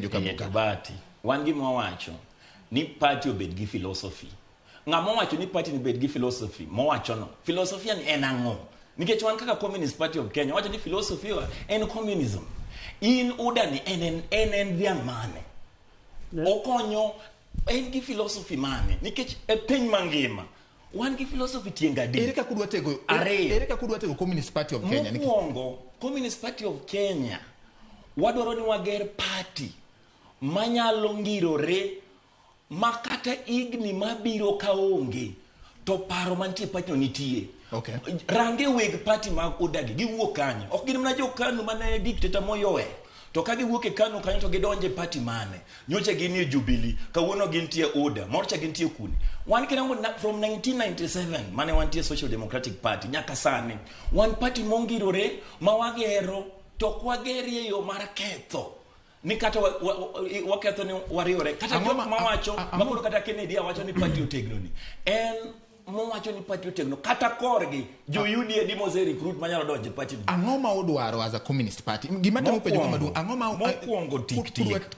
Joka Bahati, wan gima wawacho ni party obed gi philosophy. Ng'ama owacho ni party ni bed gi philosophy, mowacho no. Philosophy ni en ang'o? Nikech wan kaka Communist Party of Kenya, wacho ni philosophy wa en communism. In UDA ni en dhiang' mane? Okonyo en gi philosophy mane? Nikech e piny mangima wan gi philosophy tieng' adek. Ere kaka udwa tego Ariyo. Ere kaka udwa tego Communist Party of Kenya? Mokwongo, Communist Party of Kenya wadwaro ni wager party manyalo ngirore ma kata higni mabiro kaonge to paro mantie e party no nitie. Range weg party mag UDA gi giwuok kanye? Ok gin mana jo KANU mane dictator Moi oweyo. To ka giwuok e KANU kanyo to gidonjo e party mane? Nyocha ginie Jubilee, kawuono gintie UDA, moro cha gintie kune. Wan kirango from 1997 mane wantie Social Democratic Party nyaka sani, wan party mongirore ma wagero to ok wagerie yo mar ketho. Ni kata waketho ni wariwore. Kata Ang'o jok mawacho, makoro kata Kennedy wacho ni party otegno ni. En mowacho ni party otegno kata korgi jo UDA di mose recruit manyalo donjo e party ni. Ang'o ma udwaro as a Communist Party? Gima temo penjo kama duong', ang'o ma Mokwongo tik tik.